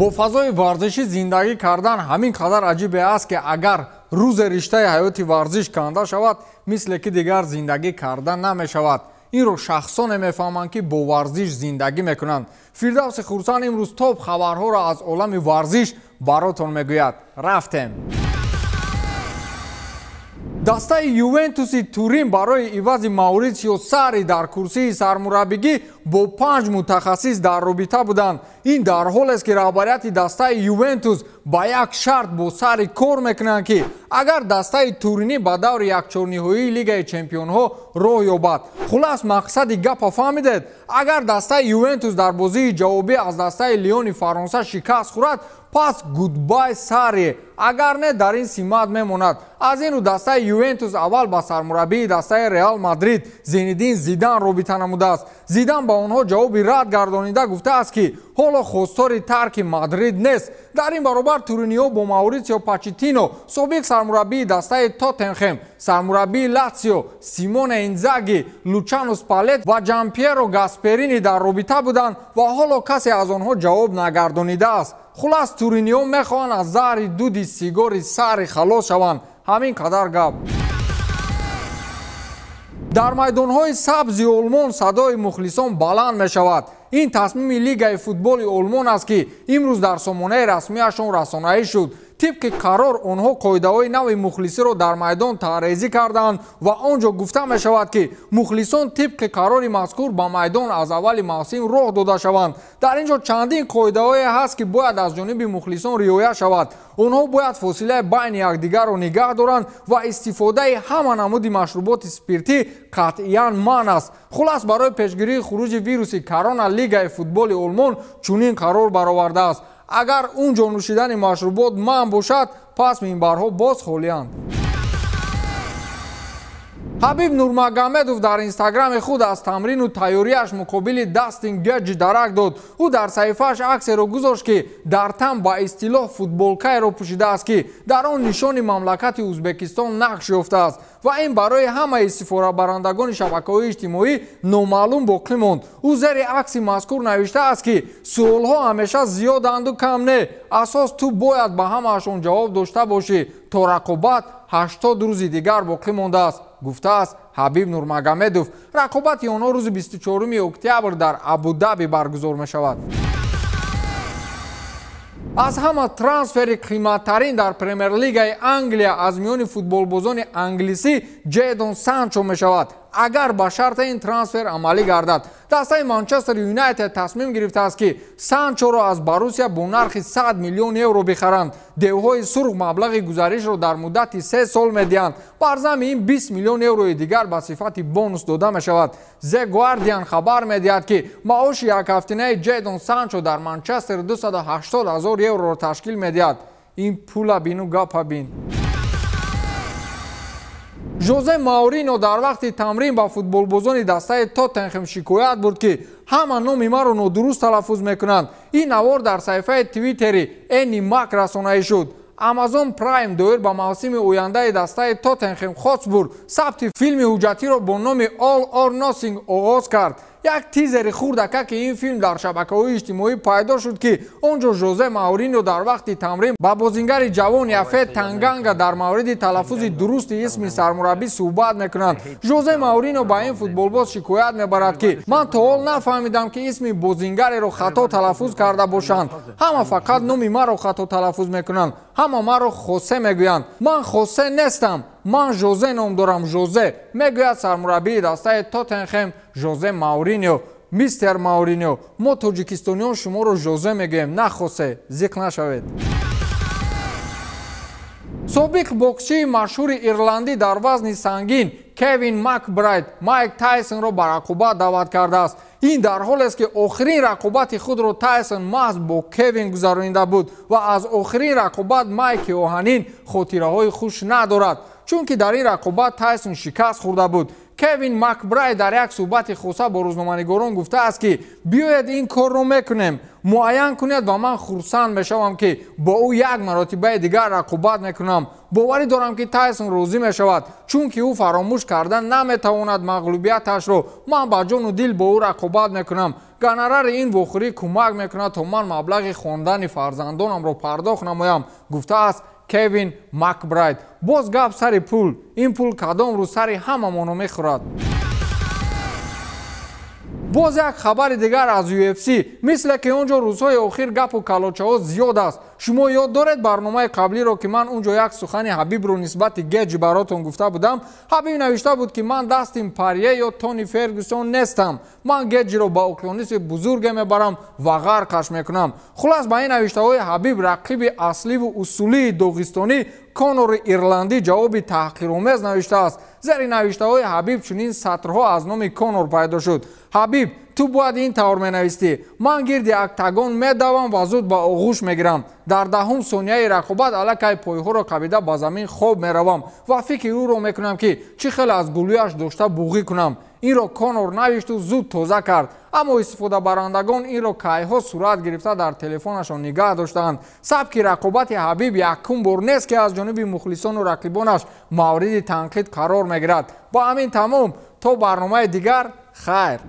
Бо фазои варзишӣ зиндагӣ кардан ҳамин қадар аҷибе аст, ки агар рӯзе риштаи ҳаёти варзиш канда шавад, мисле ки дигар зиндагӣ карда намешавад. Инро шахсоне мефаҳманд, ки бо варзиш зиндагӣ мекунанд. Фирдавси Хурсанд имрӯз топ хабарҳоро аз олами варзиш баротон мегӯяд. Рафтем. Дастаи Ювентуси Турин барои ивази Мауритсио Сарри дар курсии сармураббигӣ бо 5 мутахассис дар робита буданд. Ин дар ҳолест, ки раҳбарияти дастаи Ювентус ба як шарт бо Сарри кор мекунанд, ки агар дастаи Туринӣ ба даври якчорниҳоии Лигаи чемпионҳо роҳ ёбад. Хулас, мақсади гапа фаҳмидед? Агар дастаи Ювентус дар бозии ҷавобӣ аз дастаи Лиони Фаронса шикаст хӯрад, пас goodbye Сарри, агар не, дар ин симат мемонад. Аз ин рӯ дастаи Ювентус аввал ба сармураббии дастаи Реал Мадрид Зинедин Зидан робита намудааст. Зидан ба онҳо ҷавоби рад гардонида гуфтааст, ки ҳоло хостори тарки Мадрид нест. Дар ин баробар туриниҳо бо Мауритсио Почеттино, собиқ сармураббии дастаи Тоттенхем, сармураббии Латсио Симоне Инзаги, Лучано Спалет ва Ҷанпьеро Гасперини дар робита буданд ва ҳоло касе аз онҳо ҷавоб нагардонидааст. Хулас, туриниҳо мехоҳанд аз заҳри дуди сигори Сарри халос шаванд. Ҳамин қадар гап. Дар майдонҳои сабзи Олмон садои мухлисон баланд мешавад. Ин тасмими Лигаи футболи Олмон аст, ки имрӯз дар сомонаи расмиашон расонаӣ шуд. Тибқи қарор, онҳо қоидаҳои нави мухлисиро дар майдон таърезӣ карданд ва он ҷо гуфта мешавад, ки мухлисон тибқи қарори мазкур ба майдон аз аввали мавсим роҳ дода шаванд. Дар ин ҷо чандин қоидаҳое ҳаст, ки бояд аз ҷониби мухлисон риоя шавад. Онҳо бояд фосилаи байни якдигарро нигаҳ доранд ва истифодаи ҳама намуди машруботи спиртӣ қатъиян манъ аст. Хулас, барои пешгирии хуруҷи вируси корона Лигаи футболи Олмон чунин қарор баровардааст. Агар он ҷо нӯшидани машрубот манъ бошад, пас минбарҳо боз холианд. Ҳабиб Нурмагомедов дар инстаграми худ аз тамрину тайёрияш муқобили Дастин Геҷи дарак дод. Ӯ дар саҳифааш аксеро гузошт, ки дар тан ба истилоҳ футболкаеро пӯшидааст, ки дар он нишони мамлакати Ӯзбекистон нақш ёфтааст ва ин барои ҳамаи истифодабарандагони шабакаҳои иҷтимоӣ номаълум боқӣ монд. Ӯ зери акси мазкур навиштааст, ки суолҳо ҳамеша зиёданду кам не, асос ту бояд ба ҳамаашон ҷавоб дошта бошӣ. То рақобат 80 рӯзи дигар боқӣ мондааст, гуфтааст Ҳабиб Нурмагомедов. Рақобати онҳо рӯзи 24 октябр дар Абудаби баргузор мешавад. Аз ҳама трансфери қиматтарин дар Премер-лигаи Англия аз миёни футболбозони англисӣ Ҷедон Санчо мешавад, агар ба шарти ин трансфер амалӣ гардад. Дастаи Манчестер Юнайтед тасмим гирифтааст, ки Санчоро аз Боруссия бо нархи 100 миллион евро бихаранд. Девҳои сурх маблағи гузаришро дар муддати 3 сол медиҳанд. Бар зами ин 20 миллион еврои дигар ба сифати бонус дода мешавад. The Guardian хабар медиҳад, ки маоши якҳафтинаи Ҷедон Санчо дар Манчестер 280 ҳазор евроро ташкил медиҳад. Ин пула бину гапа бин. Жозе Маурино дар вақти тамрин ба футболбозони дастаи Тоттенхем шикоят бурд, ки ҳама номи маро нодуруст талаффуз мекунанд. Ин навор дар саҳифаи твиттери Энни Мак расонаӣ шуд. Amazon Prime доир ба мавсими ояндаи дастаи Тоттенхем Хотспур сабти филми ҳуҷҷатиро бо номи All or Nothing оғоз кард. Як тизери хурдака, ки ин филм дар шабакаҳои иҷтимоӣ пайдо шуд, ки он ҷо Жозе Маурино дар вақти тамрин ба бозингари ҷавон Яфет Танганга дар мавриди талаффузи дурусти исми сармураббӣ суҳбат мекунанд. Жозе Маурино ба ин футболбоз шикоят мебарад, ки ман то ҳол нафаҳмидам, ки исми бозингареро хато талаффуз карда бошанд. Ҳама фақат номи маро хато талаффуз мекунанд. Ҳама маро Хосе мегӯянд. Ман Хосе нестам, ман Жозе ном дорам, Жозе, мегӯяд сармураббии дастаи Тоттенхем Жозе Мауринио. Мистер Мауринио, мо тоҷикистониён шуморо Жозе мегӯем, на Хосе, зиқ нашавед. Собиқ боксчии машҳури ирландӣ дар вазни сангин Кевин Макбрайд Майк Тайсонро ба рақобат даъват кардааст. Ин дар ҳолест, ки охирин рақобати худро Тайсон маҳз бо Кевин гузаронида буд ва аз охирин рақобат Майки оҳанин хотираҳои хуш надорад. Чунки дар ин рақобат Тайсон шикаст хӯрда буд. Кевин Макбрайд дар як суҳбати хоса бо рӯзноманигорон гуфтааст, ки биёед ин корро мекунем, муайян кунед ва ман хурсанд мешавам, ки бо ӯ як маротибаи дигар рақобат мекунам. Боварӣ дорам, ки Тайсон розӣ мешавад, чунки ӯ фаромӯш карда наметавонад мағлубияташро. Ман ба ҷону дил бо ӯ рақобат мекунам. Гонорари ин вохӯрӣ кӯмак мекунад, то ман маблағи хондани фарзандонамро пардохт намоям, гуфтааст Кевин Макбрайд. Боз гап сари пул. Ин пул кадом рӯз сари ҳамамонро мехӯрад? Боз як хабари дигар аз UFC. Мисле ки он ҷо рӯзҳои охир гапу калочаҳо зиёд аст. Шумо ёд доред барномаи қаблиро, ки ман он ҷо як сухани Ҳабибро нисбати Геҷи баротон гуфта будам? Ҳабиб навишта буд, ки ман Дастин Порье ё Тони Фергюсон нестам, ман Геҷиро ба уқёнуси бузурге мебарам ва ғарқаш мекунам. Хулас, ба ин навиштаҳои Ҳабиб рақиби асливу усулии доғистонӣ Конори ирландӣ ҷавоби таҳқиромез навиштааст. Зери навиштаҳои Ҳабиб чунин сатрҳо аз номи Конор пайдо шуд: Ҳабиб, ту бояд ин тавр менавистӣ: ман гирди октагон медавам ва зуд ба оғӯш мегирам. Дар 10-ум сонияи рақобат аллакай пойҳоро кабида ба замин хоб меравам ва фикри ӯро мекунам, ки чӣ хел аз гулӯяш дошта буғӣ кунам. Инро Конор навишту зуд тоза кард, аммо истифодабарандагон инро кайҳо сурат гирифта дар телефонашон нигаҳ доштаанд. Сабки рақобати Ҳабиб якум бор нест, ки аз ҷониби мухлисону рақибонаш мавриди танқид қарор мегирад. Бо ҳамин тамом, то барномаи дигар, хайр.